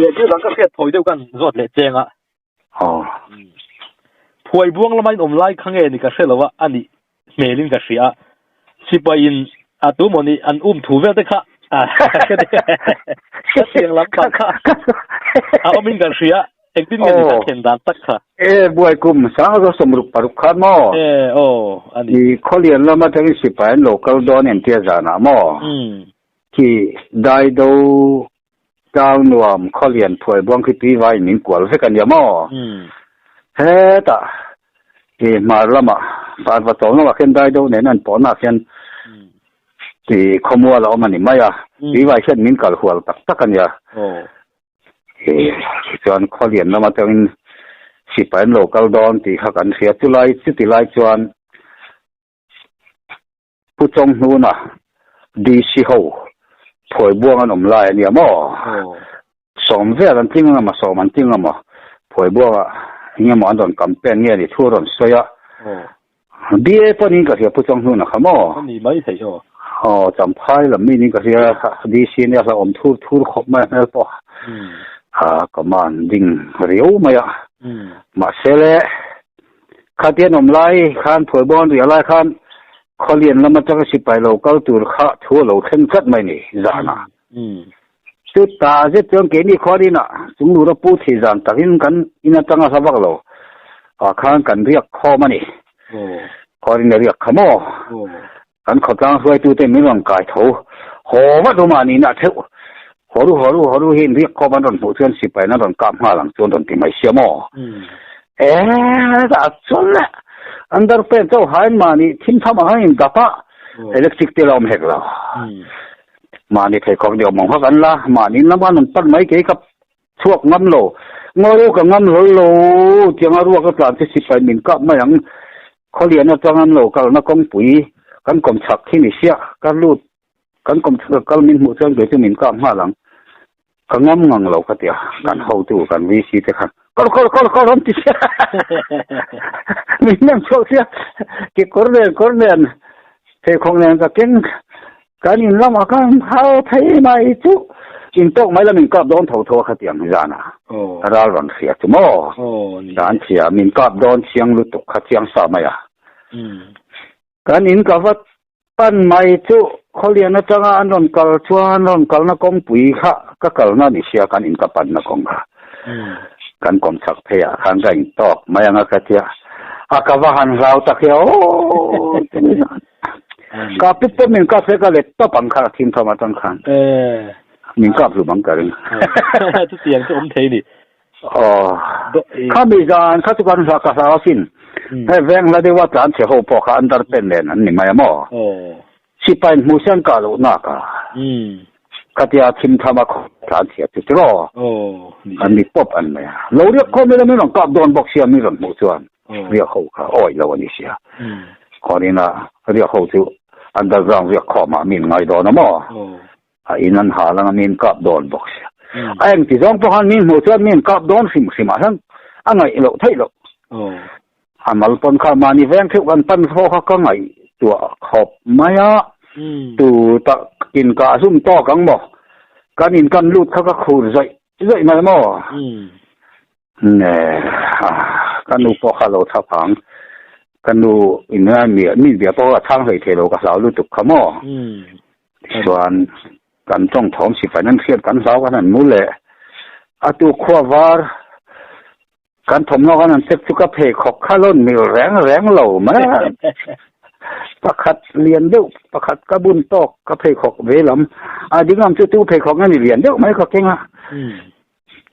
Leh thil dang ka hriat thawi deuh kan zawt leh cheng a. Aw. Phuai buang lama in awm lai kha nge ni ka hre lo a, a nih hmelin ka hria a. Sipai in a tu maw ni an um thu vel te kha ka tiang lam pang kha a awmin kan hria engtin nge ni ka thlen dan tak kha. E buai kum sang zo 66 khan maw? E aw a ni. I khawlian lama tangin sipai an lo kal dawn entia zanah maw? Khi Daido Tlang nuam khawlian phuai buang khi tui vaiin min kual vek a nia maw? Hetah i hmar lamah Parva tawng lamah khian Daido nen an pawhnaah khian i khawmual a awm a ni mai a, tui vai hian min kal hual tak tak a nia. I chuan khawlian lam atangin sipai an lo kal dawn tih kha kan hria. Chulai chuti lai chuan Pu Chawnghnuna DC ho phuai buang an awm lai a nia maw? Sawm vel an tling anga maw, sawm an tling anga maw? Phuai buanga eng emaw an rawn campaign nge ni thu a rawn sawi a. BA pawh niin ka hria Pu Chawnghnuna kha maw? A ni mai thei aw. Aw, Champhai lam mi niin ka hria DC nia hlauhawm thur thur khawp mai a hmel pawh. A command ding riau mai a. Mahse le. Khatian awm lai khan phuai bawn riah lai khan khawlian lam atanga sipai lo kal tur kha thu a lo thleng tlat mai ni zanah. Chuta zet chuan keini khuarin ah Chunglura pu thih zan takin kan in atanga hla vak lo ah khan kan riak khawm a ni. Khuarin a riak kha maw? Kan khawtlang hruaitute min rawn kai tho haw vat awm a nihna a theuh. Haw ru haw ru haw ru hi inriak khawp an rawn hmuh chuan sipain an rawn kap nghal ang chuan rawn ti mai sia maw? Eee a chuan le underpant chauh hain mahni thim tham ang hian in dap a, electric te la awm hek lo. Mahni pheikhawk ni awm ang kha kan la, mahni in lam khan rawn pan mai kei ka chhuak ngam lo. Ngaw ka ngam hlawl lo, tianga ruak a tlan che sipai min kap mai ang. Khawlian atang an lo kalna kawngpui kan kawm chhak khi ni siah, ka lut kan kawm chhak a kal min hmuh chuan kei chu min kap nghal ang. Ka ngam ngang lo ka ti a, kan hotu kan VC te khan kal kal kal kal an ti siah. Min nem chhuak siah, kekawr nen kawr nen pheikhawk nen ka keng Kan in lamah khan hau thei mai chu in tawk mai la min kap dawn tho tho a khatiang zan a ral rawn hria chu maw kan chhia min kap dawn chiang lutuk kha chiang sa mai a kan in ka va pan mai chu khawlian atanga an rawn kal chuan rawn kalna kawngpui kha ka kalna ni sia kan in ka panna kawng kha kan kawm chak phei ah khan ka in tawk mai anga ka tia a ka va han hlau tak hi aw Ka pit pawh min kap se ka let tawp ang kha thim thawm atang khan. Min kap hlum ang ka ring. Chutiang chu awm thei ni. Aw. Kha mi zan kha chu kan hla ka hlau asin. Hei veng hla deuha tlan chhe ho pawh kha under pen nen an ni mai a maw. Sipai in hmu sian kah loh nak a. Khatia thim tham a tlan chhia chu tiraw. An ni pawp an mai a. Lo riak khawm ila min rawn kap dawn bawk sia min rawn hmuh chuan. Riak ho kha awih lo a ni sia. Khuanin a riak ho chu underground riak khawm ah min ngai dawn a maw? A in an hal anga min kap dawn bawk sia. A engti zawng pawh khan min hmuh chuan min kap dawn hrim hrim ah hian a ngaih loh theih loh. A mal pawn kha mahni veng theuh kan pan pawh kha ka ngaihtuah khawp mai a. Tu tak in kah zum tawk ang maw? Kan in kan lut kha ka khur zaih zaih mai maw? Nge ka nu pawh kha lo tha phang ka nu in mi mi bia pawh a chhang hlei thei lo ka hlau lutuk kha maw tichuan kan tawng thawm sipai nan hriat kan hlau kan han mu leh a tu khua var kan thawmhnaw kan han check chu ka pheikhawk kha lo mil reng reng lo mai pakhat lian deuh pakhat ka bun tawk ka pheikhawk ve lam a ding lam chu tu pheikhawk nge ni lian deuh mai ka keng a.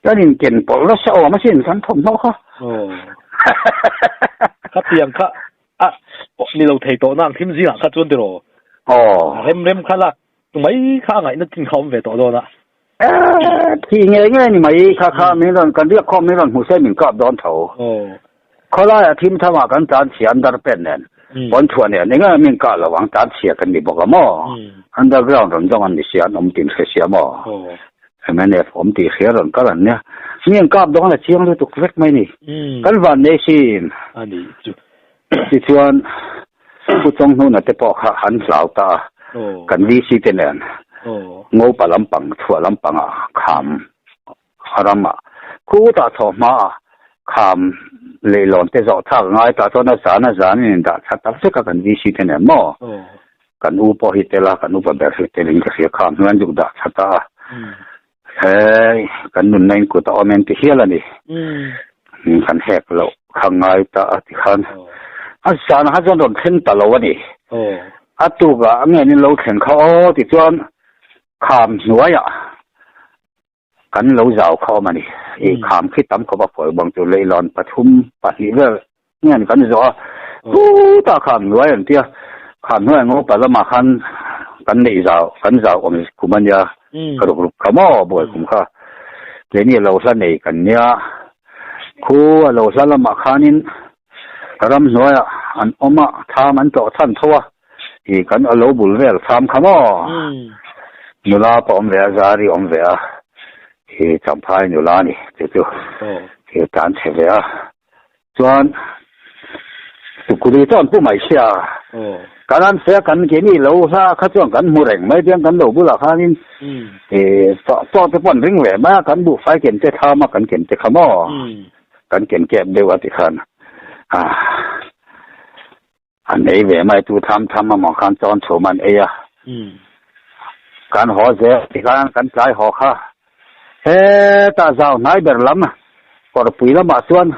Kan inken pawlh nasa awm asin kan thawmhnaw kha. Aw. Khatiang kha a ni lo thei tawh nang thim zingah kha chuan tiraw. Aw. Rem rem kha lak mai kha a ngaihna chin kha awm ve tawh dawn a. Eh, thi nge nge ni mai kha kha min rawn kan riak khawm min rawn hmu se min kap dawn tho. Aw. Khawlaiah thim thamah kan tlan chhia an dar pen nen pawn thuah nen eng eng min kah lo ang tlan chhia kan ni bawk a maw? Underground rawn zawng an ni sia an awm tin hre sia maw? Mnf awm tih hria rawn kal an nia. Mi an kap dawn a chiang lutuk vek mai ni. Kan van nei sin. A ni chu. Tichuan Pu Chawnghnuna te pawh kha an hlau ta a. Kan VC te nen Ngopa lampang chhuah lampangah kham. A ramah khutah thlawh hmaah kham leihlawn te zawh thlak a ngai tah chuan a zan a zan in dah thla tak vek a kan VC te nen maw? Kan u pawh hi tel a, kan upa ber hi telin ka hria kham hnuai an zuk dah thla ta a. He kan nunna in kut a awm em ti hial a ni. Kan hek loh kha ngai ta a ti khan a zan kha chuan rawn thleng ta lo a ni. A tukah a ngen in lo thleng kha aw ti chuan kham hnuaiah kan lo zau kha awm a ni. I kham khi tam khawp a phawi bang chu leihlawn pathum pahnih vel ngen kan zawh a chutah kham hnuai an tia kham hnuai an ngopa lamah khan kan neih zau kan zau awm kum a nia ka ruk ruk kha maw buai kum kha keini a lo hla nei kan nia khu a lo hla lamah khanin ram hnuaiah an awm a thlam an tlawh chhan tho a i kan a lo bul vel thlam kha maw nula pawh awm ve a zari awm ve a i champhai nula a ni chu chu i tan chhe ve a. Chuan tukuli chuan pu mai sia kan an feh a kan ke ni lo hla kha chuan kan hmu reng mai tiang kan lo bulah khanin chaw te pawh an ring ve mai a kan buhfai ken te thlam a kan ken te kha maw kan ken kep deuh a ti khan An ei ve mai tu tham tham amaw khan chawn chhum an ei a. Kan haw zel ti khan kan tlai haw kha. Hetah zau hnai ber lam kawrpui lamah chuan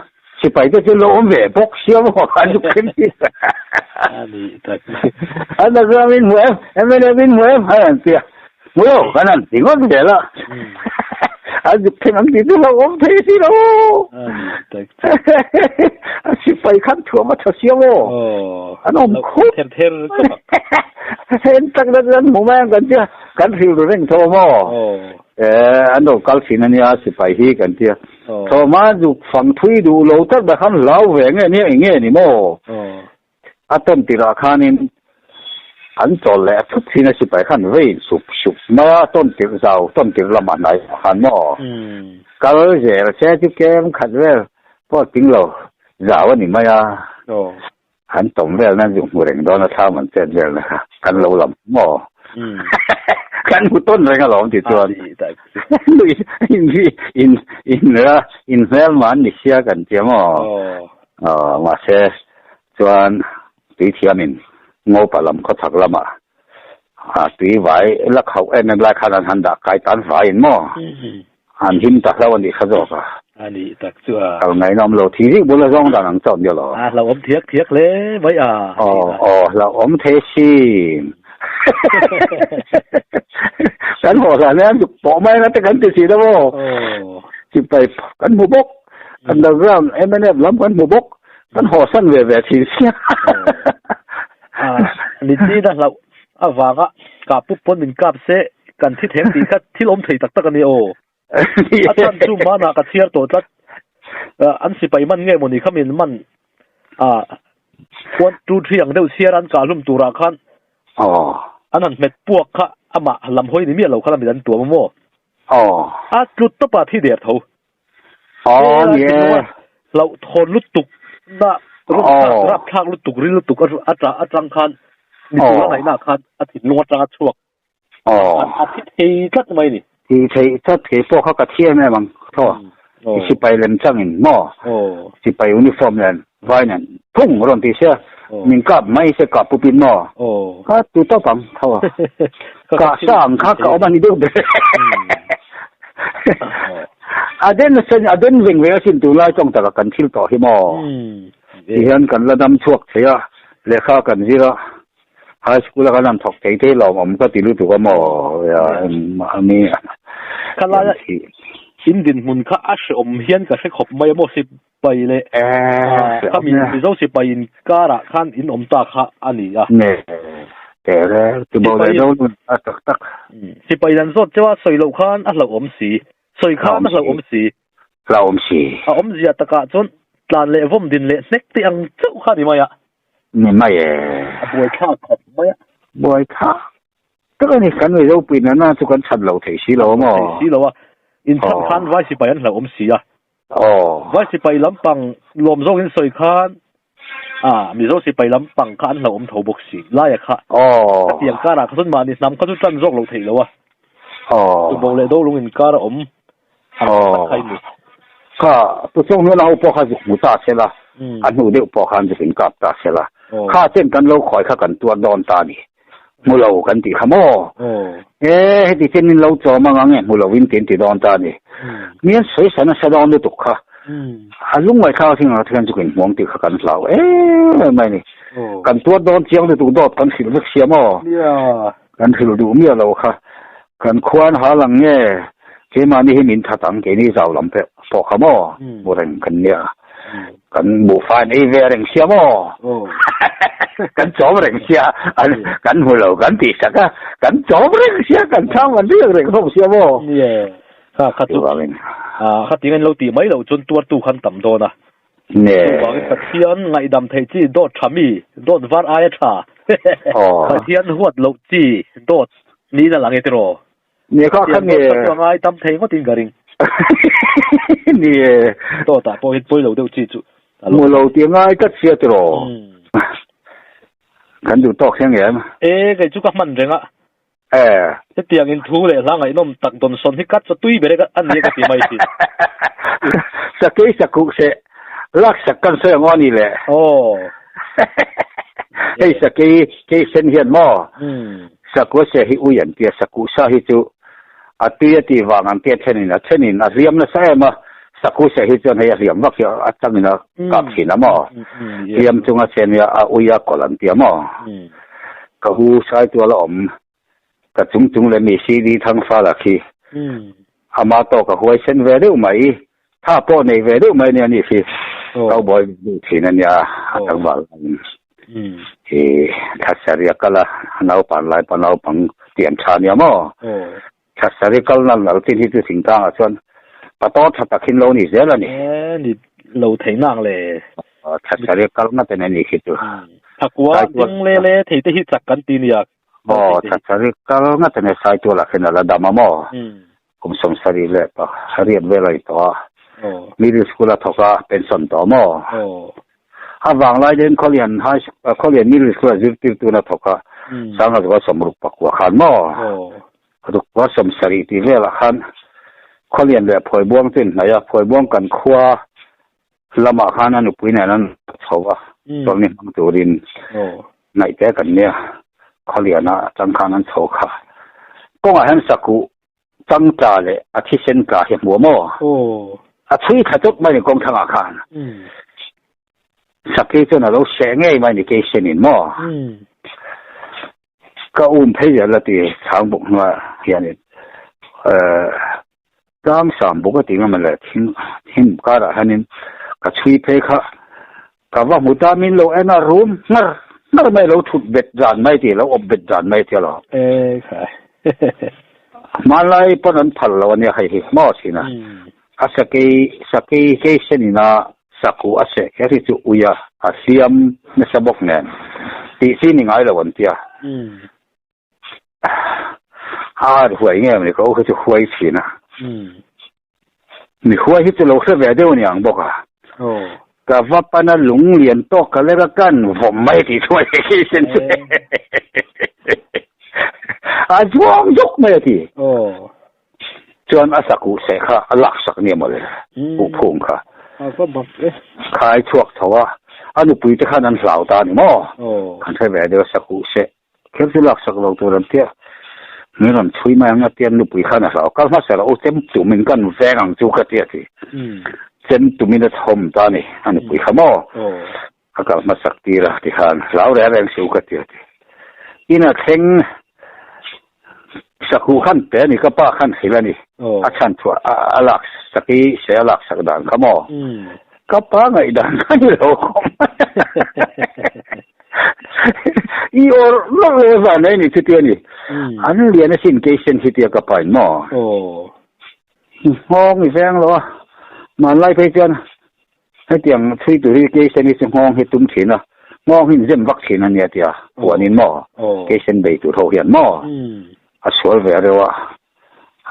sipai te chu lo awm ve bawk sia maw khan chu khen hi. An la chuan min hmu em, MLA min hmu em an han ti a. Hmu lo kan han ti ngawt zel a. An zuk thleng ang tih chu lo awm thei si lo. A sipai khan thuam a tha sia maw. An awm khup. Heng tak na chuan hmu mai ang kan tia kan hrilru reng tho maw. An lo kal thin a nia sipai hi kan tia. Thawma zuk fang thui duh lo tak ber khan hlau ve nge nia eng nge ni maw. A tawn tirah khanin an chawl leh a thut thin a sipai khan vei sup sup mai a, tawn tirh zau, tawn tirh lamah hnai ah khan maw kal zel se chu kem khat vel pawh ting lo zau a ni mai a, an tawm vel nan zuk hmu reng dawn a thlam an chet vel na kha kan lo lam maw kan hmu tawn reng alawm ti chuan in in in hmelma an ni sia kan tia maw. Aw, mahse chuan tui thiamin Ngopa lam khawchhak lamah tui vai la khauh em em lai khan an han dah kai tan vaiin maw an him ta hlo a nih kha zawk a. A nih tak chu a. Kal ngaihna awm lo thi zik bula zawng dan ang chauh nia lo. A hlauhawm thiak thiak hle mai a. Aw, aw, hlauhawm thei sin. Kan haw hlan hian zuk pawh mai anga te kan ti si deuh aw. Sipai kan hmu bawk. Underground mnf lam kan hmu bawk, kan hawsan ve ve thin sia. Mitin a hlauh avanga kah pup pawn min kap se kan thi theng tih kha thil awm thei tak tak a ni aw. A chhan chu hmanah ka chhiar tawh tlat. An sipai man nge mawni kha min man one two three ang deuh chhiar an kah hlum turah khan an han hmet puak kha amah lam hawi ni miah lo kha la mit an tuam a maw. A tlut tawpah thi der tho. Aw ni e. Hlauh thawn lutuk na rum thlak rap thlak lutuk ril lutuk a tah atang khan mi tur a ngaihna khan a thinlung atanga chhuak a thi thei tlat mai ni. Thi thei tlat kei pawh kha ka thi em em ang thaw i sipai lem changin maw sipai uniform nen vai nen phung rawn ti sia min kap mai se kap pupin maw ka tu tawp ang thaw ka sa ang kha ka awm a ni deuh ber. A den sen a den veng veng asin tunlai tawng taka kan thil tawh hi maw? Ti hian kan la dam chhuak thei a, lehkha kan zir a, high school a kan han thawk thei thei lo awm ka ti lutuk a maw? Ami Khalaia in dinhmun kha a hreawm hian ka hre khawp mai a maw sipai leh khami Mizo sipai inkarah khan in awm ta kha a ni a. Nge tere tibo leh zo nun a tak tak. Sipai dan zawt cheu a sawi loh khan a hlauhawm si. Sawi khan a hlauhawm si. Hlauhawm si. A awmzia takah chuan tlan leh vawm din leh hnek te ang chauh kha a ni mai a. Ni mai e. A buaithlak khawp mai a. Buaithlak tak a ni. Kan Mizo pui nana chu kan chhan lo thei si lo a maw? Thei si lo a. Inchhan khan vai sipai an hlauhawm si a. Aw. Vai sipai lampang lawm zawkin sawi khan a Mizo sipai lampang kha an hlauhawm tho bawk si. Laia kha. Aw. Ka tiang karah kha chuan mahni hnam kha chu tan zawk lo theih lo a. Aw. Tubo leh Dolung inkar a awm. Ang tak kha in ni. Kha Pu Chawnghnawla ho pawh kha zuk hmu ta se la, a hnu deuh pawh khan zuk inkap ta se la, kha chen kan lo khawi kha kan tuar dawn ta a ni. Hmu lo kan tih kha maw? E, heti chen in lo chawm ang ang e, hmu lovin ti an ti dawn ta a ni. Mi an sawi sa nasa dawn lutuk kha. A lungngaithlak thing ang khian zuk inhmuang tih kha kan hlau em em mai a ni. Kan tuar dawn chiang lutuk dawt kan hrilh vek sia maw? Kan hrilh duh miah lo kha. Kan khuan hal ang nge keimahni hi min that ang keini zau lam peh pawh kha maw hmu reng kan nia. Kan buhfai an ei ve reng sia maw? Kan chawm reng sia kan hmu lo kan tih sak a kan chawm reng sia kan chhang an riak reng hlawm sia maw? Nie kha kha chu kha ting an lo tih mai loh chuan tuartu khan tam dawn a. Chuvangin Pathian ngaihdam theih chi dawt tha mi, dawt var aia tha. Pathian huat loh chi dawt niin a lang e tiraw? Ni kha kha ni. Dawt kha chu a ngaidam thei ngawtin ka ring. Ni e. Dawtah pawh hian pawi lo deuh chi chu. Hmu lo tih a ngai tlat sia tiraw? Kan duh tawk hiang em? E, kei chu ka hman reng a. E. Hetiang in thu leh hla ngaihnawm tak dawn sawn hi kat chaw tui ber e a ni e ka ti mai thin. Sakei sakuh seh lak sak kan sawi ang aw ni le. Aw. Hei sakei kei sen hian maw sakua seh hi ui an tia sakuh sa hi chu a tui a tih vang an tia thenin a thenin a hliam nasa em a sakuh seh hi chuan hei a hliam vak hi a changin a kap thin a maw hliam chunga chen hi a ui a kawlh an tia maw. Ka hu sai tual a awm. Ka chung chung leh mi CD thang fal a khi. Ama tawk a huai sen ve deuh mai. Tha pawh nei ve deuh mai ania ni khi. Cowboy duh thin ania a tlangval laiin. Hi thlasari a kal a, a naupan lai pawh naupang tian tha ania maw. Thlasari kal nal nal chin hi chu thingtlang ah chuan pator tha tak hin lo ni zel a ni. E ni lo thei nang le. Thlasari kal ngat en a ni khi chu. Thakua ding le le thei te hi chak kan ti nia. Aw thlasari kal ngat en e Saitual ah khin a la dam a maw. Kum sawmsarih leh pariat vel a ni tawh a. Middle school a thawk a pension tawh a maw. A vanglai deuhin Khawlian High Khawlian Middle School a zirtirtu na thawk a, Sangha 60 pakua khan maw? Rukua 70 tih velah khan Khawlian leh Phawibuang chu inhnaih a, Phawibuang kan khua lamah khan a nupui nen an chho a, chawlhni hmang turin hnaih te kan nia, Khawliana atang khan an chho kha. Kawngah hian sakuh Chang tla leh a thisen tla hi a hmu a maw? A chhui thla chawt mai ni kawng thlangah khan. Sakhi chuan a lo seh ngei mai ni Keisen in maw? Ka um phei zel a ti chhang bawk hnuaiah hianin tlang sam bawk a ti ngam le thing hnim karah hianin ka chhui phei kha ka va hmu ta min lo en a rum hnar hnar mai lo thut bet zan mai ti lo awp bet zan mai ti alo. E khai. Hmanlai pawn an phal lo ania hei hi maw thin a. A sakei sakei kei sen ina saku a seh kher hi chu ui a a hliam nasa bawk nen tih chi ni ngai lo an tia. A huai nge mawni ka u hi chu huai thin a. Mi huai hi chu lo hre ve deuh a ni ang bawk a. Ka va pana lung lian tawk ka lek a kan vawm mai tih chu a ni khi sen chu. A zuang zuk mai a ti. Chuan a sakuh seh kha a lak sak nia mawle buhphung kha. Khai chhuak chho a, a nupui te khan an hlau ta a ni maw? Kan hre ve deuh a sakuh seh. Kher chu lak sak lo tur an tia, min rawn chhui mai ang a tia nupui khan a hlau. Kal hmasa rawh u, chem tumin kan veng ang chu ka ti a ti. Chem tumin a chhawm ta a ni, a nupui kha maw? A kal hmasak tir a ti khan, hlau reng reng si u ka ti a ti. Ina thleng sakhu khan pe a ni, ka pa khan hrilh a ni. A chhan chhuah a lak sak i se a lak sak dan kha maw? Ka pa ngaihdan kha ni lo khawp mai. I awr lawk leh van nei ni chutia ni. An lian asin kei sen hi tia ka pa in maw? Nghawng i veng lo a. Hmanlai phei chuan hetiang chhui tur hi kei sen hi chu nghawng hi tum thin a. Nghawng hi inzem vak thin a nia tia puan in maw? Kei sen bei tur ho hian maw? A sual ve reuh a.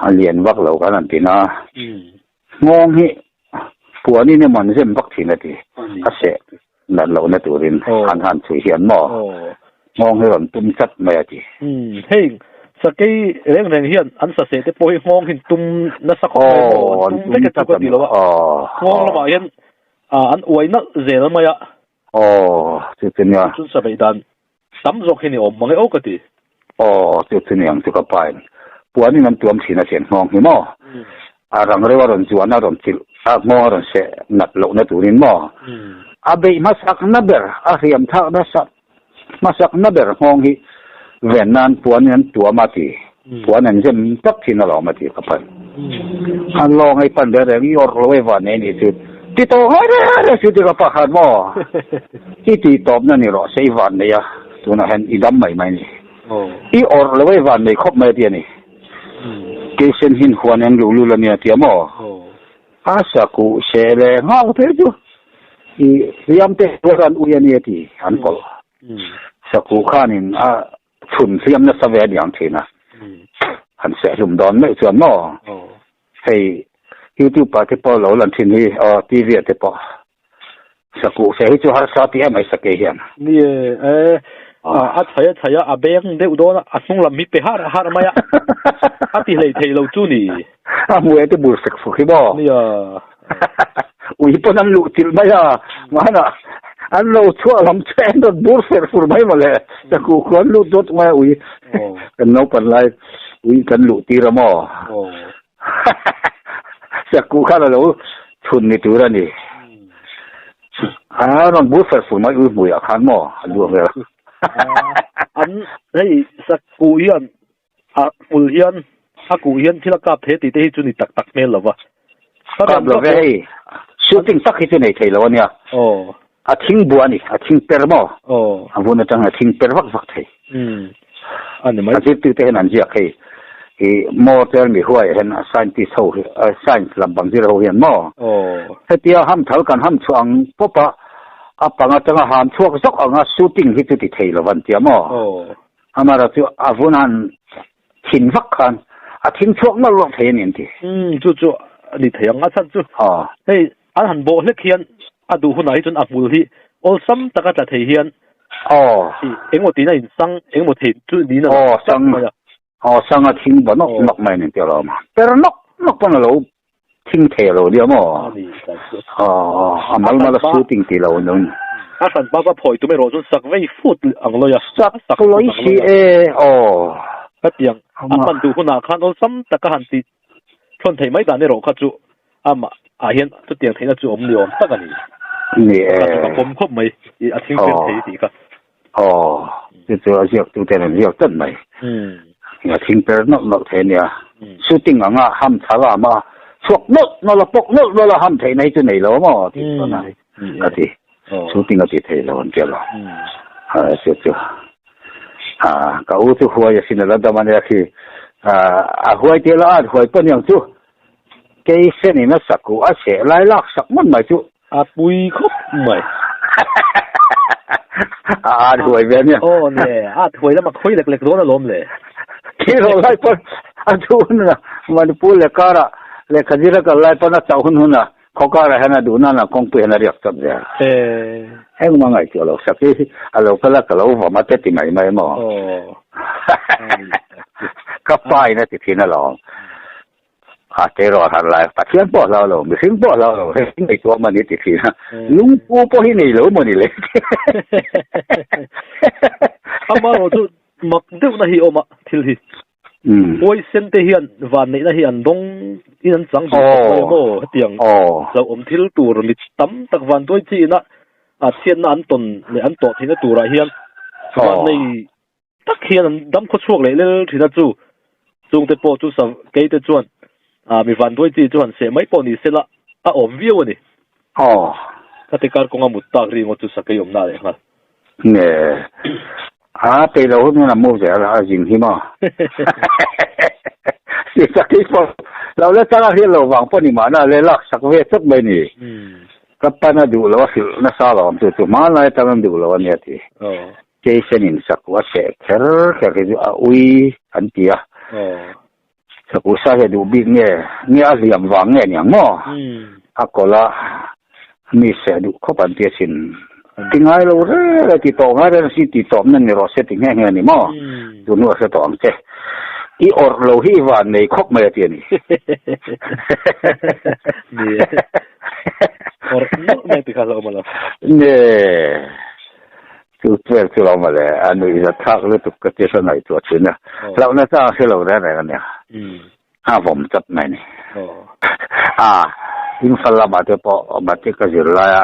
A lian vak lo kan han ti na. Nghawng hi puanin emaw an zem vak thin a ti. A seh nat lohna turin han han chhui hian maw nghawng hi rawn tum chat mai a ti. Hei Sakei reng reng hian an saseh te pawh hi nghawng hi an tum nasa khawp mai maw? An tum vek e chu ka ti lo a. Nghawng lamah hian an uai nalh zel mai a. Aw, chu chu nia. Chu sa beih dan tam zawk hi ni awm mang e aw ka ti. Aw, chu chu ni ang chu ka pa in puan in an tuam thin a chian nghawng hi maw? A rang reuh a rawn zuan a rawn chilh a nghawng a rawn seh nat lohna turin maw? A beih hmasak na ber, a hriam thak nasa hmasak na ber nghawng hi ven nan puan in an tuam a ti. Puan an zem tak thin alawm a ti ka pan. An lawng ei pan reng reng i awrh lo ei van nei nih chu ti tawh ngai reng reng chu ti ka pa khan maw i ti tawp na ni rawh se i van nei a tunah hian i dam mai mai ni. I awrh lo ei van nei khawp mai a ti a ni. Keisen hin huan an luh lul a nia tia maw. A sakuh seh leh nghal phei chu i hliam te tuar an ui a ni a ti an kawlh. Sakuh khanin a chhun hliam nasa ve a ni ang thin a. Han seh hlum dawn meuh chuan maw hei YouTube ah te pawh lo lan thin hi aw TV ah te pawh sakuh seh hi chu harsa ti em mai sakei hian. Ni e, a chhai a chhai a, a beng deuh dawn a, a hnung lam hi pe har har mai a, a ti hlei thei lo chu ni. A hmuh e te bur sek fuk hi maw? Nia. Ui pawn an luh chilh mai a, mahana an lo chhuah lam che an rawn bur fer fur mai mawle. Sakuh khu an lut dawt mai a ui. Kan naupan lai ui kan luh tir a maw? Sakuh khan a lo chhun ni tur a ni. A rawn bur fer fur mai ui hmuiah khan maw? A luak vel. An hei sakuh hian A hmul hian a kuh hian thil a kap thei tih te hi chu ni tak tak hmel lo va. Kap lo ve hei. Shooting tak hi chu nei thei lo a nia. Aw. A thing bua a ni. A thing per maw? Aw. A vun atang a thing per vak vak thei. Umm. A ni mai. A zirtir te hian an ziak hei. I mortal mi huai hian scientist ho hi science lam bang zir ho hian maw? Aw. Hetia ham thal kan ham chhuah ang pawp a, a pang atanga ham chhuak zawk anga shooting hi chu ti thei lo van tia maw? Aw. Amaherawh chu a vun han thin vak khan a thing chhuak nawlh nawlh thei a ni an ti. Umm chu chu a ni thei ang a chhan chu hei an han bawh hlek hian a duh hunah hi chuan a hmul hi awlsam taka tla thei hian engemaw tiin a insang engemaw thei chu niin a lang tlat mai a. Aw sang a thing ba nawk nawk mai a ni tih a lo awm a, per nawk nawk pawn a lo Thing thei a lo nia maw? A mal mal a shooting tih lo an awm. A hran bak a phawi tum erawh chuan sak vei fut ang lawi a. Sak lawi si e aw. Hetiang a hman duh hunah khan awlsam taka han ti thawn thei mai dan erawh kha chu amah ah hian chutiang theihna chu awm ni awm tak a ni. Ni e. Kha chu ka pawm khawp mai a thing fel thei tih kha. Aw, chu chu a ziaktu ten an ziak tlat mai. A thing per nawlh nawlh thei a nia. Shooting anga ham thar a ama chhuak nawlh nawlh a, pawk nawlh nawlh a ham theihna hi chu nei lo maw tih chuan a ka ti. Shooting a ti thei lo an tia lo. Chu chu ka u chu huai a sin a la dam a nia khi. A huai tia la a huai pawh aniang chu. Kei senin a sakuh a cheh lai lak sak ngawt mai chu. A pui khawp mai. A at huai ve ania. Aw ne, a at huai lama khawi lek lek dawn alawm le. Khi rawh lai pawn a duh hun a, Manipur leh karah lehkha zir a kal lai pawn a chauh hun hun a, khaw karah hian a duh nan a kawngpui hian a riak chawt zel. Engmah ngaihtuah lo sak hi a lo kal a, ka lo vawm a te ti mai mai maw. Ka pa in a ti thin alawm. A te rawh har lai Pathian pawh hlau lo, mihring pawh hlau lo, hei ngaihtuah mah ni ti thin a, lungpu pawh hi nei lo maw ni le. Amaherawh chu mak deuhna hi a awm a thil hi. Huaisen te hian vanneihna hi an dawng in an chang duh khawp mai maw hetiang hlauhawm thil tur mi tam tak vanduai chi ina a chhiatna an tawn leh an tawh theihna turah hian vannei Tak hian an dam khaw chhuak leh lel thin a chu. Chungte pawh chu sa keite chuan ah mi vanduai chi chu han seh mai pawh ni sela a awm viau a ni. Aw. Khati kar kawnga mut tak ri ngawt chu sa kei awmna leh nghal. Nge. A peih lo hun hun a mu zel a zin hi maw. Si sa kei pawh lo la chang a hriat lo vang pawh ni mahna le lak sak ve chawt mai ni. Ka pan a duh lo a hrilh nasa lo ang chu chu hmanlai atang an duh lo a nia ti. Aw. Jason in sakuh a seh kher kher hi chu a ui an ti a. Sakuh sa hi a duh bik nge nge a hliam vang nge aniang maw? A kawlh a mi seh duh khawp an ti asin. Ti ngai lo reng a ti tawh ngai reng si ti tawp na ni rawh se ti nghe nghe a ni maw? Tun hnu a hre tawh ang che. I awrh lo hi i van nei khawp mai a ti a ni. Ni e. Awrh nawlh mai ti kha hlauh awm a lo. Ni e. Chu vel chu lo mawle, a nuihzat thlak lutuk ka ti hran ngaihtuah thin a. Hlauhna chang a hre lo reng reng a nia. A vawm chat mai a ni. A, Imphal lamah te pawh matric a zir laia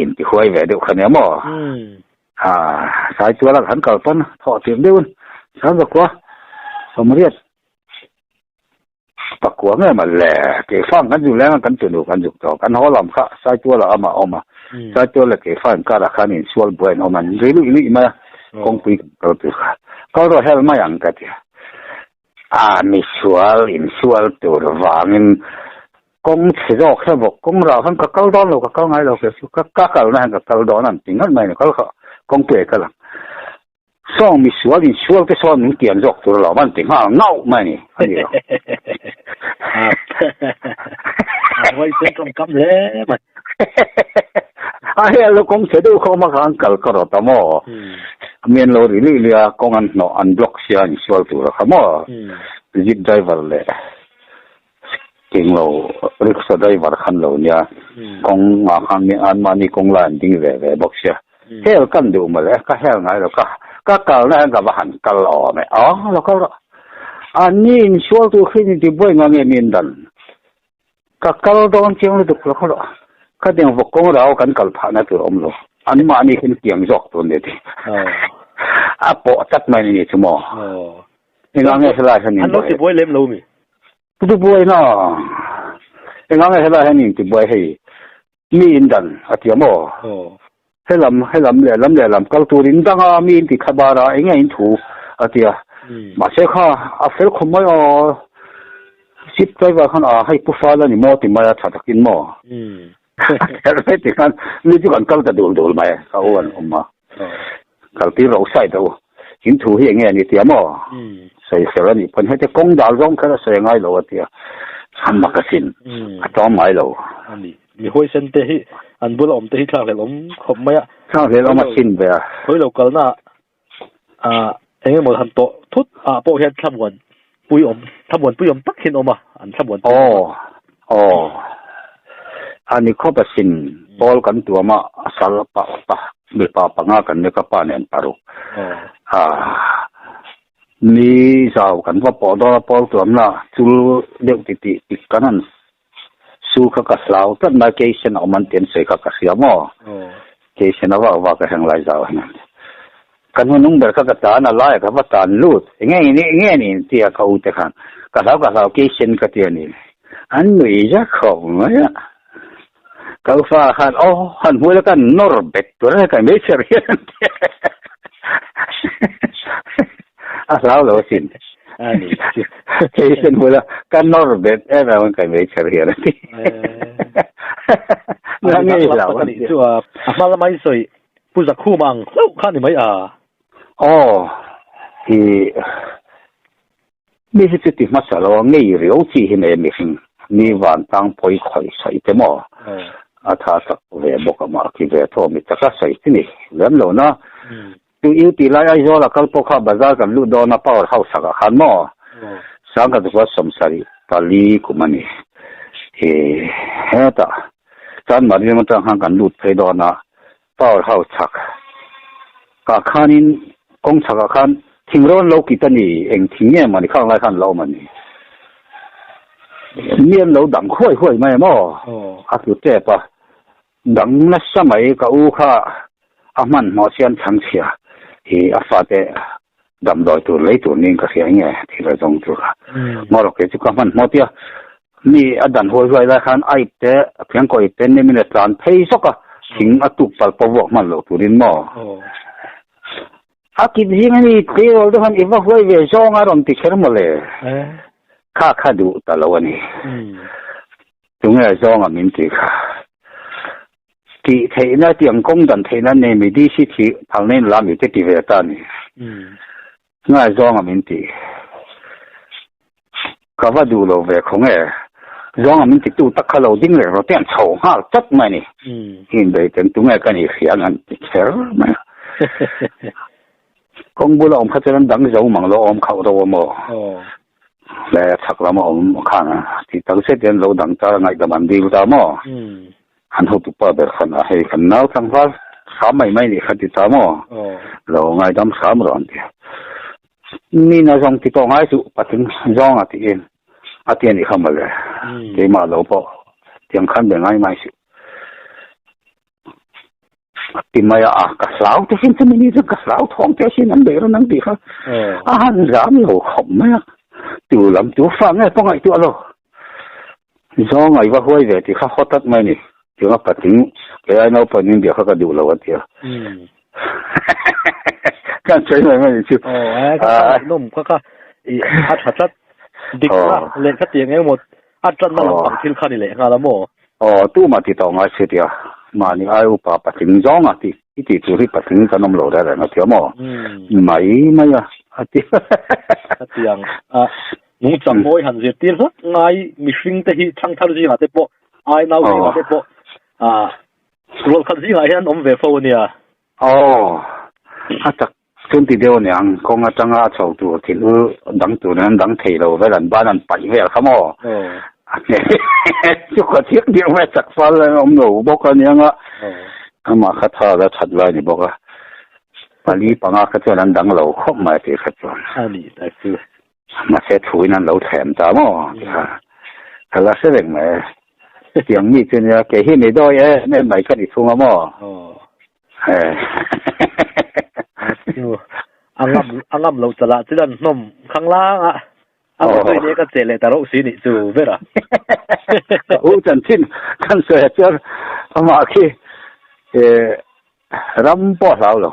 intihuai ve deuh kha nia maw? A, Saituala kan kal pawn thawh tirh deuhin Sangzakua Sawmriat Pakua nge maw le, Keifang kan zuk leng a kan tunu kan zuk tawh, kan haw lam kha Saituala amah a awm a, Saitual leh Keifang inkarah khan insual buai an awm a, an ri luih luih mai a, kawngpui kan kal tur kha, kal rawh hel mai ang ka ti a, a misual insual tur vangin kawng chhe zawk hre bawk, kawng rah khan ka kal dawn lo, ka kal ngai lo kher chu, ka kalna hian ka kal dawn an ti ngat mai a ni, kal kha kawngpui ah kal ang. Sawng misual insual te sawn min tiam zawk tur alawm an ti nghal ngauh mai a ni, a ni lo. A huai sen tawngkam hle mai. A hel lo kawng chhe deuh khawm a khan kal ka rawt a maw? Mi an lo ri luih luih a, kawng an hnawh an block sia insual tur a kha maw? Jeep driver leh Eng lo rickshaw driver khan lo nia kawng ah khan mi an mahni kawng lai an ding ve ve bawk sia hel kan duh mawle ka hel ngai lo ka ka kalna hian ka va han kal awm e aw lo kal rawh an ni insual tur khi ni tibuai nga nge min dan ka kal dawn chiang lutuk lo kal rawh khatiang vawk kawng rau kan kal phahna tur awm lo an mahni khin tiang zawk tur ni ti a pawh tlat mai ni chu maw engah nge helai hian an lo tibuai lem lo mi Tibuai na, engah nge helai hian in tibuai hei, mi in dan a ti a maw? Helam, helam leh lam leh lam kal tur in dang a, mi in ti kha bar a, enge in thu a ti a. Mahse kha a fel khawp mai aw, jeep driver khan a hei pu fal a ni maw ti mai a tha takin maw? Kher mai ti khan mi chu kan kal ta dul dul mai ka u an awm a kal tir ro side a u in thu hi enge ani tia maw sawi fel ani pawn hete kawng dal zawng kher a sawi ngai lo a tia a mak asin a tlawm ngai lo ani mi huaisen te hi an bula awm te hi thlak hlel awm khawp mai a thlak hlel awm asin ve a khawi lo kalna a eng emaw han tawh thut ah pawh hian thlamuan pui awm thlamuan pui awm tak hian awm a an thlamuan pui awm aw a ni khawp asin pawl kan tuam a a sal pa pa mipa panga kan ni ka pa nen paruk a ni zau kan va pawh dawn a pawl tuam na chul deuh ti tih tik kan han Su kha ka hlau tlat mai, Keisen a awm an ti an sawi kha ka hria maw? Keisen a vak vak a heng lai zau hian. Ka hnunung ber kha ka tan a laiah ka va tan lut, enge ni enge ni an ti a ka u te khan, ka hlau ka hlau Keisen ka ti a ni. An nui zak khawp mai a. Ka u fa khan aw han hmu ila ka nawr bet tur a ka hmeichhe hian an ti a. A hlau lo asin. Ani. Kei sen hmula ka nawr bet em em an kai mai kher hian a ti. Na ngei hlau an ti. Chu a hma lama i sawi Pu Zakhuma ang hlauh kha ni mai a. Aw i mi hi chu ti hmasa lo a ngei riau chi hi nei a mihring mi vantlang pawi khawih sawi te maw a tha chak ve bawk a mah khi ve thaw mi taka sawi chi ni lem lo na. Chu U tih lai Aizawl a kal pawh kha bazar kan lut dawn a power house chhakah khan maw Sangkhat kua 74 kum a ni. He hetah Chanmari lam atang khan kan lut phei dawn a power house chhak ah khanin kawng chhakah khan thing rawn lo kit a ni eng thing nge mawni khang lai khan lo awm a ni. Mi an lo dang huai huai mai maw a tlu tep a. Dang nasa mai ka u kha a hmanhmawh chian chhangchhia hi a fate damdawi tur lei tur niin ka hria nge thil a zawng tur kha. Ngaw kei chu ka hmanhmawh tia mi a dan huai huai lai khan a ipte phiangkaw ipte nimin a tlan phei zawk a thing a tuk pal pawh vuak hman loh turin maw. A kip zing a ni tleirawl te khan i va huai ve zawng a rawn ti kher mawle. Kha kha duh ta lo a ni. Tunge zawnga min tih kha? Tih theihna tiang kawng dan theihna nei mi DC thih phalna in la mi te ti ve ta ni. Tunge zawnga min tih? Ka va duh lo ve khaw nge? Zawnga min titu tak kha lo ding reng rawh te an chho nghal chat mai ni. Inbei ten tunge ka nih hria ang an ti kher mai a. Kawng bula awm kha chuan an dang zo mang lo awm khauh ro a maw? Le chhak lama awm khan tih tak zet hian lo dang ta ngaihdam an dil ta maw? An hotupa ber khan a hei kan nau tlangval hram mai mai nih kha ti ta maw? Lo ngaidam hram rawh an ti a. Mi na zawng ti tawh ngai chu patling zawng a tiin a ti a nih kha mawle. Keimah lo pawh tiang khan be ngai mai suh. A ti mai a, ka hlau te sin chumi ni chuan ka hlau thawng te sin an beih rawn ang tih kha a han zam lo khawp mai a, tu lam tu fa nge pawh ngaihtuah lo, zawng a i va huai ve tih kha haw tlat mai a ni, tiang a patling kei ai naupang in bia kha ka duh lo a ti a, kan sawi mai mai ni chu. Aw a ka ngaihnawm kha kha i a tha tlat dikna leh khatiang engemaw a tanna lampang thil kha ni leh nghal a maw? Aw, tumah ti tawh ngai se tia, mahni ai upa patling zawng a ti, i tih tur hi patling kan awm lo reng reng a tia maw? Mai mai a, a ti. Khatiang a nungchang mawi han zirtir hlak ngai mihring te hi thangthar zingah te pawh, ai nau zingah te pawh ah rual khat zingah hian an awm ve fo a nia. Aw, a tak chuan ti deuh a niang, kawng atanga a chho tur thil dang tur nen an dang thei lo vel, an ban an paih vel kha maw? Chu ka chiang deuh mai, chak fal an awm lo bawk a niang a, amah kha tha la that lai ni bawk a, pali panga kha chuan an dang lo khawp mai tih kha chuan. A ni tak chu. Mahse thuin an lo thlem ta maw? Ka la hre reng mai, tiang mi chu nia, kei hi mi dawi em em mai ka ni thung a maw? A ngam a ngam lo chalah chu an hnawm khang lang a a mutui ne ka che leh ta rauh si nih chu ber a. Ka u chanchin kan sawi a chuan amah khi ram pawh a hlau lo.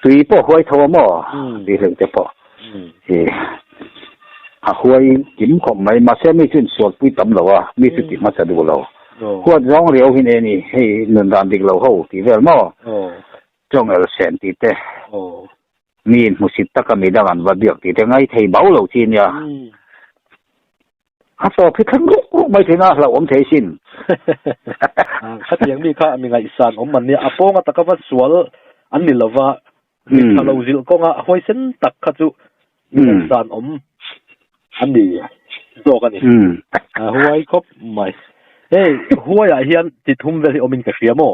Tui pawh huai tho a maw tih hleuh te pawh a huai kim khawp mai mahse mi chu insualpui tam lo a mi chu ti hmasa duh lo huat zawng riau hi nei a ni hei nun dan dik lo ho tih vel maw tawng el sen tih te mi inhmusit taka midang an va biak tih te ngai thei bau lo chi nia. A tawp hi thleng ruk ruk mai thin a, hlauhawm thei sin. Khatiang mi kha mi ngaihsan awm an nia, a pawnga taka va sual an ni lova, mi tha lo zilh kawnga huaisen tak kha chu mi ngaihsan awm an ni zawk a ni. A huai khawp mai. Hei huaiah hian ti thum vel hi awmin ka hria maw?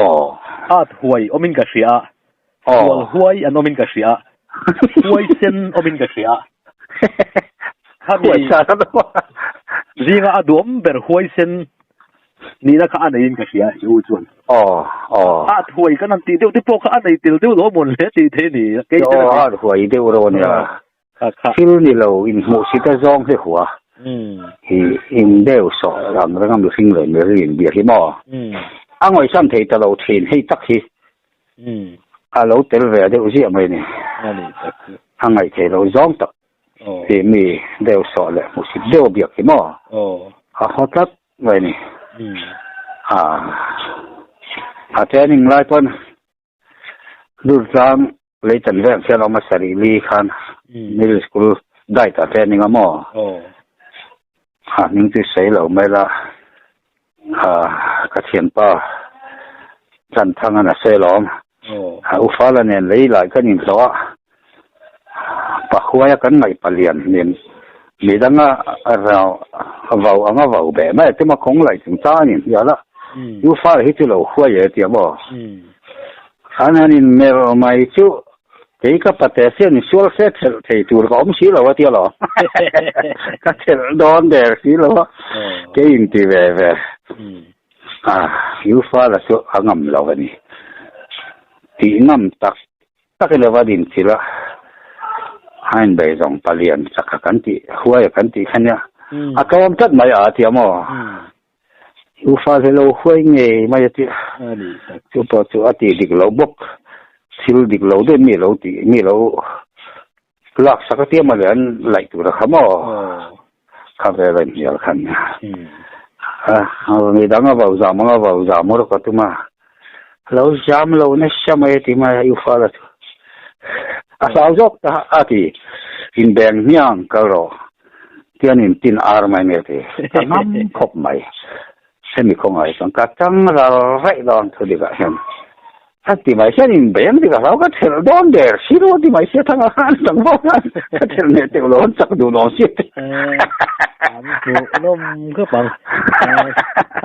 Aw. At huai awmin ka hria a. Aw. Sual huai an awmin ka hria a. Huai sen awmin ka hria a. Khami Huai sa ka dawm a. Zinga a duam ber huai sen nihna kha a neiin ka hria i u chuan. Aw, aw. At huai kan han tih deuh te pawh kha a nei tel deuh lo mawn hle tih thei a ni. Kei Aw, at huai deuh ro a nia. Thil ni lo inhmuhsit a zawng hi hua hi in deuh sawh ang reng a mihring leh miri in biak hi maw? A ngawisan thei ta lo thin hei tak hi a lo tel ve deuh ziah mai a ni. A ngaih thei lo zawng tak hi mi deuh sawh leh hmuhsit deuh a biak hi maw? A haw tlat mai a ni. A training lai pawn Durtlang Leitan veng khian awm a sarih li khan middle school diet ah training a maw? Ha hming chu sawi lo mai la ha ka thianpa Chanthang an a sawi alawm. Ha Ufala nen lei lai kan inhlawh a Pahuaia kan ngaih palian nen midanga vau anga vau beh mai a tum a kawng laih chungchang an inhnial a Ufala hi chu lo huai e tia maw? An han inmelh mai chu kei ka pate hian insual se thelh thei tur ka awm si lo a tia lo. Ka thelh dawn der si lo a, kei inti ve ve. A, Yufala chu a ngam lo a ni. Tih ngam tak tak i lova din chilh a, a inbei zawng palian chak a kan tih, huai a kan tih kha nia. A tlawm tlat mai a tia maw? U fa hi lo huai ngei mai a ti a, chu pawh chu a tih dik loh bawk, thil dik lo deuh mi lo tih mi lo lak sak a tia mawle an laih tur a kha maw kha vel a inhnial khan a mi dang a vau zam ang a vau zam rawk a tum a, lo zam lo nasa mai a ti mai a u fa la chu a hlau zawk ta a ti inbeng hmiang kal rawh. Tian in tin ar mai nge ti ka ngam khawp mai. Hemi kawngah hi chuan ka chang ral raih dawn thu dikah hian. A ti mai hian in bei ang ti ka hlau ka thelh dawn der si lo a ti mai sia thanga khan tlangval khan ka thelh hneh teuh lo an chak duh nuam sia te. An hmuhnawm khawp ang.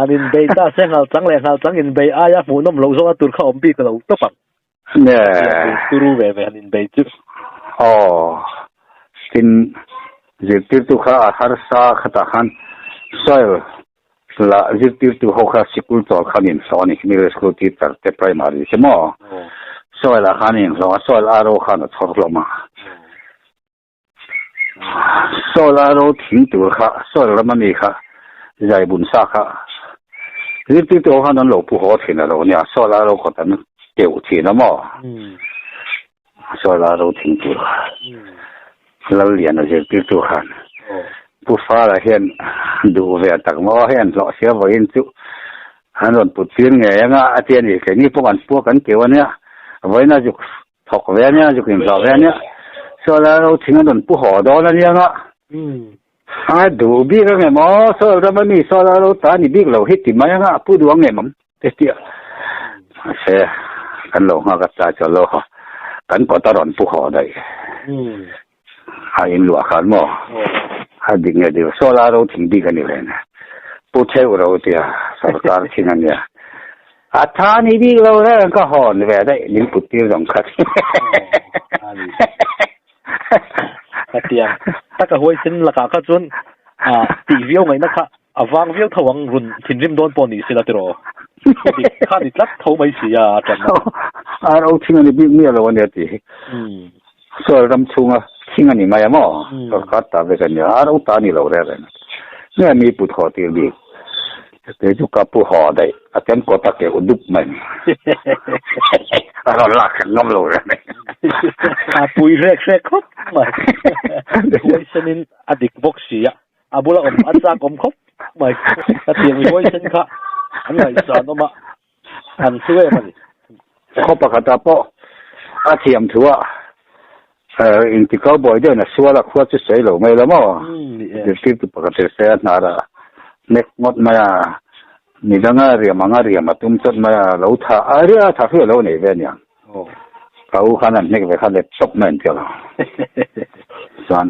An inbei ta se nghal chang leh nghal chang inbei aia hmuhnawm loh zawk a tur kha awm bik lo tawp ang. Ne. Turu ve ve han inbei chu. Aw. Tin zirtirtu kha a harsa khatah khan soil La zirtirtu ho kha sikul chawl khan inhlawh a ni, middle school teacher te primary te maw? Soil ah khan inhlawh a, soil RO khan a chhawr hlawm a. Soil RO thing tur kha, soil ram ami kha, zai bun sa kha zirtirtu ho khan an lo pu haw thin a lo nia, soil RO kawt an keuh thin a maw? Soil RO thing tur kha. Lalliana zirtirtu khan Pu Fara hian duh ve tak maw hei an hlawh sia vawiin chu an rawn put tir ngei anga a ti a ni. Keini pawh kan pua kan keu ania, vawiin a zuk thawk ve ania, zuk inhlawh ve ania, saw lai ro thing an rawn pu haw dawn ania nga. A duh bik ange maw, saw ram ami saw lai ro ta ni bik lo hi ti mai anga a pu duh ange mam te tia. Mahse kan lo nghak a ta chuan lo haw kan kawt a rawn pu haw daih. A in luah khan maw? A dik nge dik lo, saw lai ro thing bik a ni ve ne. Pu theuh ro tia sarkar thing a nia. A tha ni bik lo reng ka hawn ve daih min put tir zawng khat. Hetiang taka huaisen lakah kha chuan tih viau ngaihna kha a vang viau tho ang run thinrim dawn pawh ni sela tiraw. Dik kha ni tlat tho mai si a a tanna. A ro thing a ni bik miah lo a nia tih hi. Soil ram chhunga thing a ni mai a maw? Sorkar ta vek a nia, a ro ta a ni lo reng reng. Nge mi put haw tir bik? Kei chu ka pu haw daih, a ken kawt a keuh dup mai. A rawn lak hrek ngam lo reng reng. A pui hrek hrek khawp mai. Huaisenin a dik bawk si a, a bula awm a chak awm khawp mai. Hetiang mi huaisen kha an ngaihsan awm a, An thu em a ni. Khaw pakhatah pawh a thiam thu a inti cowboy deuhin a sual a, khua chu sawi lo mai lo maw? Zirtirtu pakhat hi se a hnar a nek ngawt mai a, midanga riam anga riam a tum chawt mai a, lo tha a ria tha hriat lo nei ve aniang. Ka u khan an hnek ve kha let chawp mai an ti lo. Chuan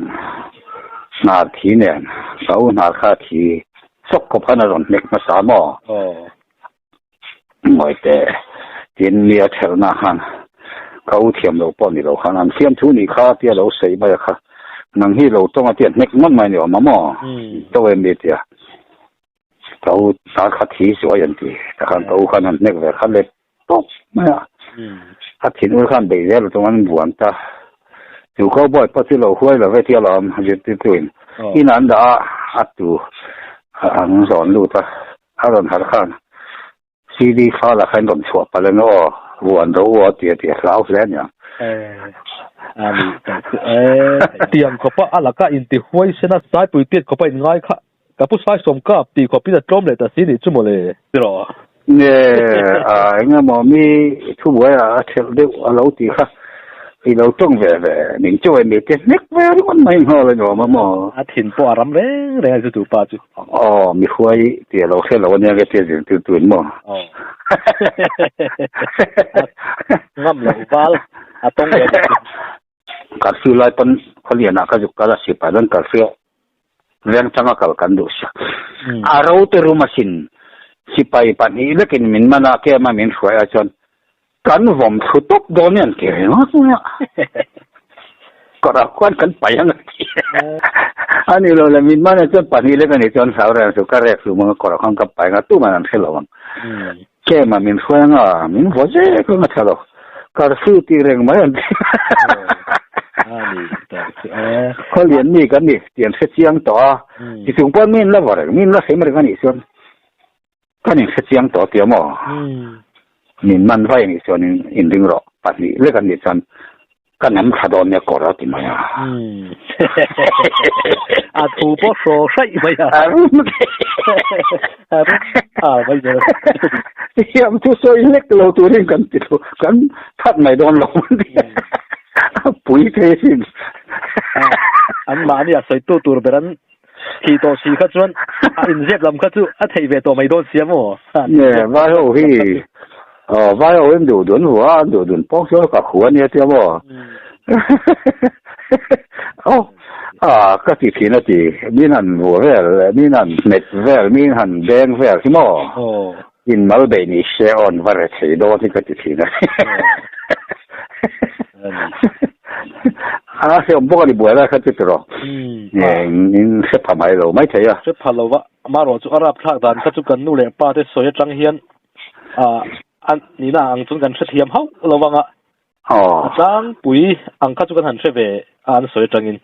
hnar thi nen ka u hnar kha thi chawp khawp khan a rawn hnek hmasa maw? Ngawi teh, tin mi a thelhna khan ka u thiam lo pawh ni lo khan an fiam thu nih kha tia lo sawi mai a kha, nang hi lo tawng a tia hnek ngawt mai ni awm a maw? To em mi tia ka u tar kha thi zuai an ti, takhan ka u khan an hnek ve kha let tawp mai a, a thin ur khan beih zel chung an buan ta, chu cowboy pawh chu lo huai lo ve tia lawm zirtirtu in in an dah a, a tu an zawn lut a. A rawn harh khan CD fal ah khan rawn chhuah palh eng aw, vuan ro aw tia tia hlau hle ania. Tiang khawpa a laka inti huaisen a Saipui tiat khawpa in ngai kha ka pu Saisawm kap tih khawpin a tlawm leh ta si nih chu mawle tiraw. Nge a engemaw mi thubuai ah a thelh deuh a lo tih kha i lo tawng ve ve ning chu e mi te hnek ve ringawt mai nghal a ni awm a maw. A thin pawh a ram reng reng a chu tupa chu. Aw, mi huai tih a lo hre lo ania nge tia zirtirtu in maw? Aw. Ngam loh val a tawng ve bawk in. Curfew lai pawn khawlian ah ka zuk kal a sipai dawn curfew veng changa kal kan duh sia. A ro te rum asin sipai pahnih lekin min man a kem a min hruai a chuan Kan vawm thlu tawp dawn hian ti ringawt mai a, kawrah khuan kan paih ang a ti. A ni lo le, min man ah chuan pahnih lek a nih chuan hlau reng suh, ka rek hlum ang a, kawrah khuan ka paih ang a, tuman an hre lo ang. Kem ah min hruai ang a, min vaw zek ang a tha lo, curfew tih reng mai an ti. Khawlian mi kan ni tih an hre chiang tawh a, tichung pawn min la vaw reng, min la hrem reng a nih chuan. Kan inhre chiang tawh tia maw? Min man vai anih chuan in ring rawh, pahnih lek an nih chuan ka nam thla dawn nia kawr a ti mai a. A thu pawh hraw hraih mai a. A rum A rum thar mai zel. Thiam thu sawi lek lo turin kan ti lo, kan that mai dawn lo. A pui thei asin. An mahni a sawitu tur ber an Thih tawh si kha chuan a inzep lam kha chu a theih ve tawh mai dawn sia maw? Nge, vai ho hi Aw vai ho in duh dun hua an duh dun pawng chuan ka hua ania tia maw. Aw a ka ti thin a ti min han vua vel leh min han hmet vel min han beng vel hi maw. In mal beih ni se awn va re thei dawn hi ka ti thin a. A hreawm bawk a ni buai lai kha chu tiraw. In hre pha mai lo mai thei a. Hre pha lo va, amaherawh chu a rapthlak dan kha chu kan nu leh pa te sawi atang hian a nihna ang chuan kan hrethiam hauh lo vang a. A tlangpui ang kha chu kan han hre ve a an sawi atangin.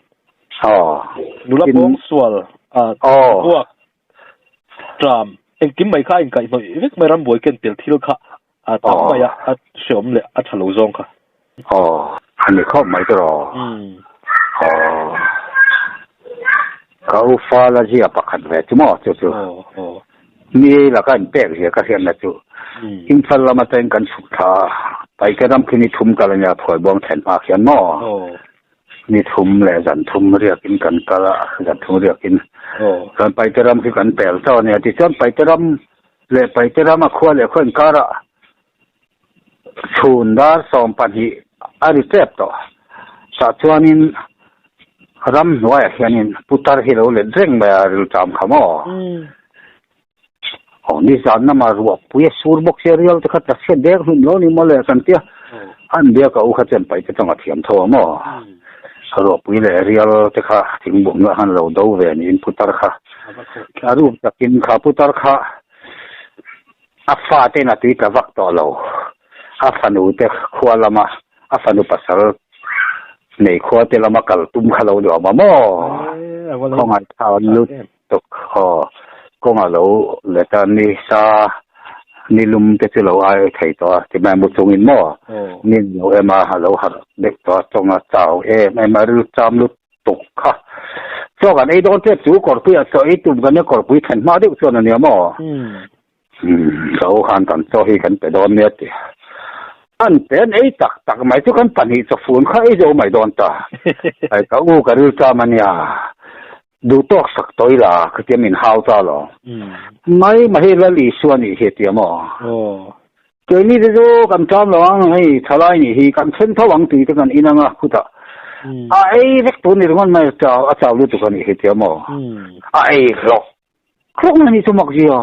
Nula pawngsual buak Tram, engkim mai kha a inkaihhnawih vek mai rambuai ken tel thil kha a tam mai a, a hreawm leh a tha lo zawng kha. Aw, a ni khawp mai tawh. Aw, ka u fala zia pakhat ve chu maw chu chu. Mi laka in pek zia ka hriatna chu. Imphal lam atangin kan chhuk thla a, Paike ram khi ni thum kal ania Phuaibuang thlen hma khian maw. Ni thum leh zan thum riakin kan kal a, zan thum riakin chuan Paite ram khi kan pel chauh a nia. Tichuan Paite ram leh Paite rama khua leh khua inkarah chhun dar 12 a ri tep tawh. Tah chuanin ram hnuaiah hianin putar hi lo let reng mai a, rilṭam kha maw? Aw nizan lama ruahpui a sur bawk sia rial te kha tla chhiat dek hlum lo ni maw le kan tia an bia ka u kha chuan paih te tawng a thiam tho a maw ruahpui leh rial te kha thingbuk ngah khan lo do ve niin putar kha a ruk takin kha putar kha a fa ten a tui tla vak tawh lo a fanu te khua lama a fanu pasal nei khua te lama kal tum kha lo ni awm a maw khawngaih thau lut Tuk haw kawng a lo let a, ni sa ni lum te chu lo ai thei tawh a, timai mu chungin maw ni lo em a, a lo harh deuh tawh a, tawng a chau em em a, ril cham lut tuk kha. Chaw kan ei dawn tep chu kawrpui ah chaw ei tum kan nia, kawrpui thlen hma deuh chuan a nia maw. Ka u khan kan chaw hi kan pe dawn nia ti. An pe an ei tak tak mai chu kan pahnih chawfun kha ei zo mai dawn ta. Ai ka u ka ril cham a nia. Duh tawk sak tawh ila khatia min hau ta lo. Mai mai hei Lal Isua nih hi tia maw? Keini te chu kan ṭam lo ang hei thalai nih hi kan then tho ang tih te kan in ang a khutah a ei vek tur ni ringawt mai a chau lutuk a nih hi tia maw? A ei hlawk hlawk mai nih chu mak zia.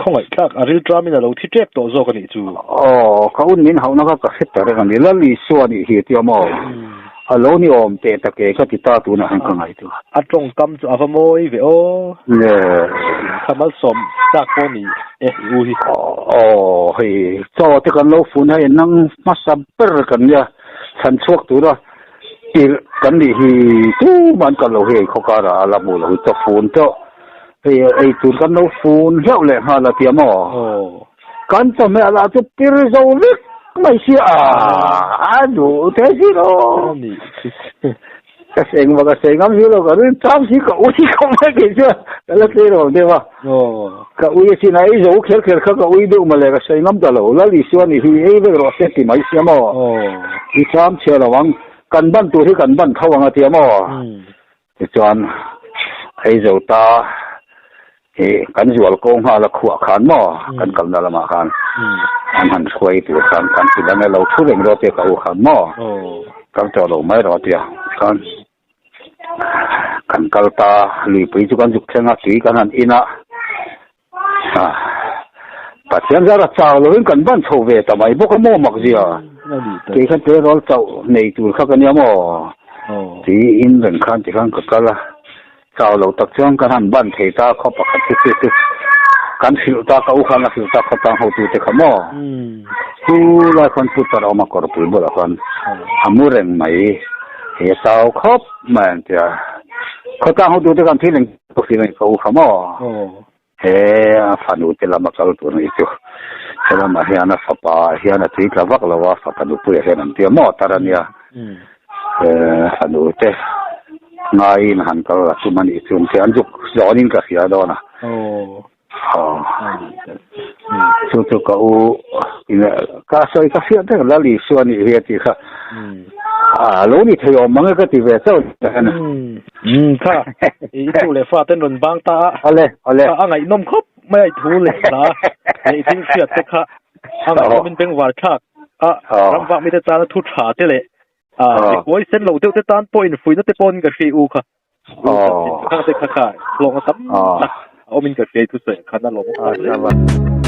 Khawngaih tlak a ril ṭamin a lo thi ṭep tawh zawk a nih chu. Aw, ka un min hauhna kha ka hre ta reng a ni. Lal Isua nih hi tia maw? A lo ni awm teh tak e ka ti ta tunah hian ka ngaihtuah. A tawngkam chu a va mawi ve aw. Le. Kha malsawm tlak pawh ni e i u hi. Aw, hei chaw te kan lo fun hei nang hmasa ber kan nia chhan chhuak tura tirh kan nih hi tumah an kal lo hi khaw karah a la hmuh lo hi chaw fun tawh. Hei ei tur kan lo fun hleuh leh nghal a tia maw? Kan chawhmeh lah chu pir zo vek mai sia a, a duh te si lo. Ka seng va ka seng ngam si lo, ka rin cham si ka ui khawp mai kei chuan ka la tlei lo deuh a. Ka ui asin a, ei zo kher kher kha ka ui deuh mawle ka sawi ngam ta lo. Lal Isua nih hi ei vek rawh se ti mai sia maw? I cham chhia lo ang, kan ban tur hi kan ban tho ang a tia maw? Tichuan, ei zo ta hi kan zual ko nghal a khuah khan maw, kan kalna lamah khan an han hruai tur khan kan ti lang e, lo thu reng rawh tia ka u khan maw, kal tawh lo mai rawh tia khan kan kal ta, luipui chu kan zuk thleng a, tui kan han in a, Pathian zara chau lovin kan ban chho ve ta mai bawk a maw mak zia. Kei kha tleirawl chauh nei tur kha ka nia maw? Tiin reng khan tikhan ka kal a, chau lo tak chuan kan han ban thei ta khaw pakhat chu chu chu kan hrilh ta ka u khan a hrilh ta khaw tang hotute kha maw? Chu lai khawn putar a awm a kawrpui bulah khan a mu reng mai, hei a chau khawp mai an ti a. Khaw tang hotute khan thil eng Ka hrilh a ni ka u kha maw? He a fanu te lama kal tur ni chu he lamah hian a fapa hian a tui tla vak lo a, fapa nupuiah hian an tia maw tar a nia. He fanu te ngaiin han kal a tum a nih chuan che an zuk zawnin ka hria dawn a. Aw. Chu chu ka u ka sawi ka hriat reng Lal Isua nih hi a tih kha. A lo ni thei awm mang e ka ti ve chauh Kha i tu leh fa ten rawn bang ta a. Awle awle. A ngaihnawm khawp mai a i thu leh hla leh i thil hriat te kha a ngaihnawmin bengvar thlak a ramvak mite tana thu tha te leh a mikuai sen lo deuh te tan pawh infuihna te pawhin ka hria i u kha. Khang te kha kha hlawng a tam tak a awmin ka hria i thusawi khan a lawmawm tak hle.